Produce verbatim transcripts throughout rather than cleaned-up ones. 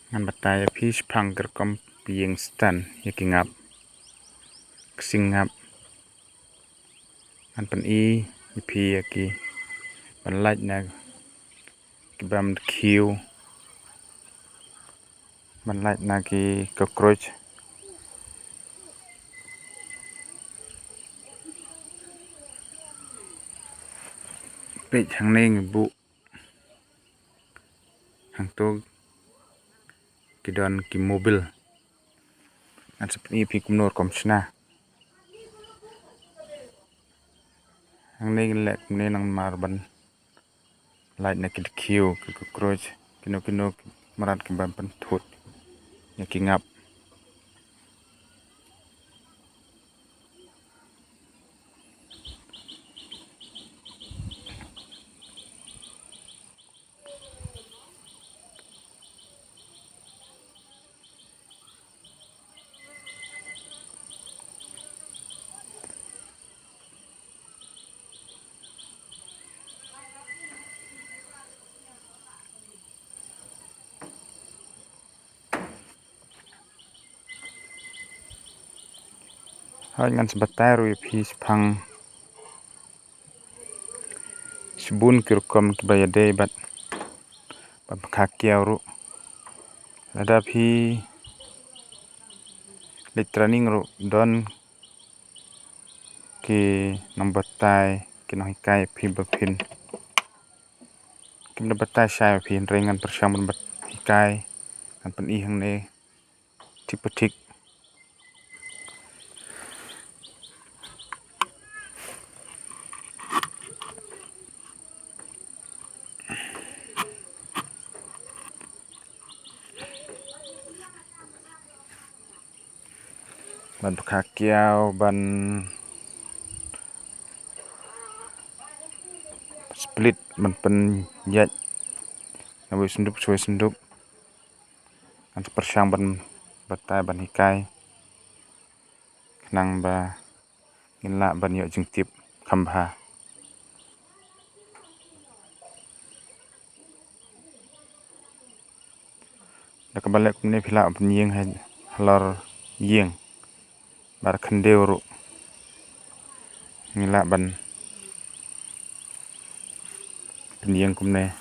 Ngan batai ïa phi shaphang ki rukom pynïeng stand ïa ki ngap, ki sing ngap. Ngan pyni ïa phi ïa ki ban lait na ki bam dkhiew, ban lait na ki cockroach. Peit hangne ngi buh hangto ki don ki mobil. Ngan sa pyni ïa phi kumno rukom shna. Hangne ngi leh kumne namar ban lait na ki dkhiew, ki cockroach, kino kino ki mrad ki bam pynthut ïa ki ngap. Hooid, ngan sa batai ruh ïa phi shaphang shibun ki rukom kiba ïadei bad, bad pynkhah kiaw ruh. Lada phi leit training ruh don ki nongbatai, ki nonghikai ïa phi ba phin, kim da batai shai ïa phi, hynrei ngan pyrshang ban bat hikai, ngan pyni hangne thik pa thik. Ban pynkhah kiaw, ban split, ban pynïaid na wei syndup sha wei syndup. Ngan sa pyrshang ban batai, ban hikai khnang ba ngin lah ban ïoh jingtip kham bha. Da kaba leh kumne phi lah ban ïeng ha, halor ïing, bad khyndew ruh ngi lah ban pynïeng kumne.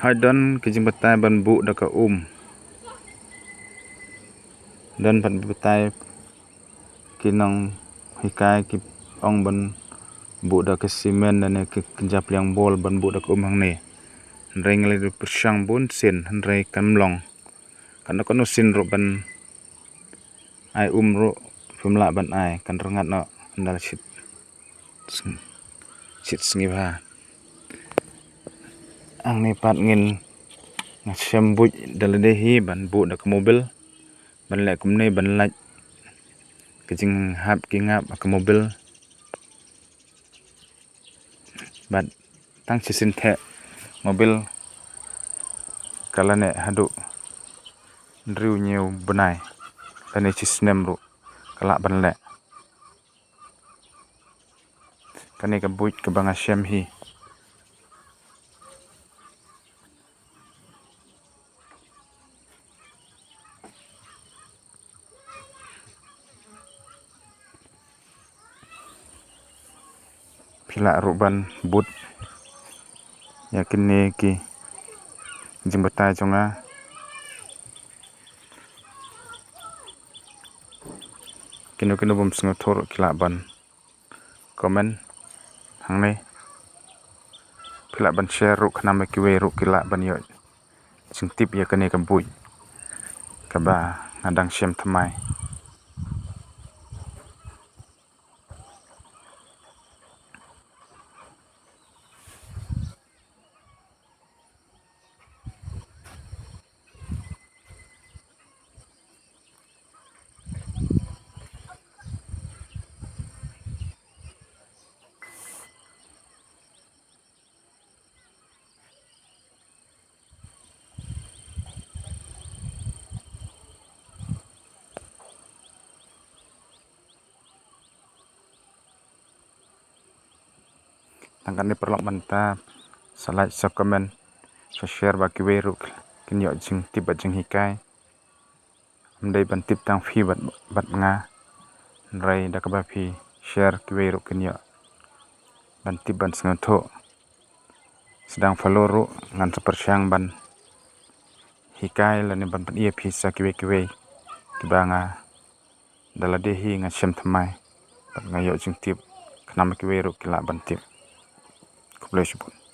Hooid, don ki jingbatai ban buh da ka um. Don pat batai ki nonghikai ki ong ban buh da ka cement ne ka kynja pliang bol ban buh da ka um hangne. Hynrei nga la dep pyrshang bun sien hynrei kam long. Kano kano sien ruh ban ai um ruh phim lah ban ai, kan rngat noh ynda la shit sng-, shit sngi bha. Hangne pat ngin, nga shem buit da lade hi ban buh da ka mobil, ban leh kumne ban lait ka jinghap ki ngap ha ka mobil. Bad tang shisien theh mobil ka la neh haduh hynriew hynñiew bnai, lane shisnem ruh ka lah ban leh. Kane ka buit kaba nga shem hi. Phi lah ruh ban bud ïa kine ki jingbatai jong nga. Kino kino bym sngewthuh ruh ki lah ban comment hangne. Phi lah ban share ruh khnang ba kiwei ruh ki lah ban ïoh jingtip ïa kane ka buit kaba nga dang shem thymmai. Tang katne paralok mynta, sa like, sa comment, sa share ba kiwei ruh kin ïoh jingtip bad jinghikai. Ym dei ban tip tang phi bad, bad nga. Hynrei da kaba phi share kiwei ruh kin ïoh ban tip ban sngewthuh. Sdang follow ruh, ngan sa pyrshang ban hikai lane ban pyni ïa phi sa kiwei kiwei kiba nga da lade hi nga shem thymmai bad nga ïoh jingtip, khnang ba kiwei ruh ki lah ban tip. Khublei shibun.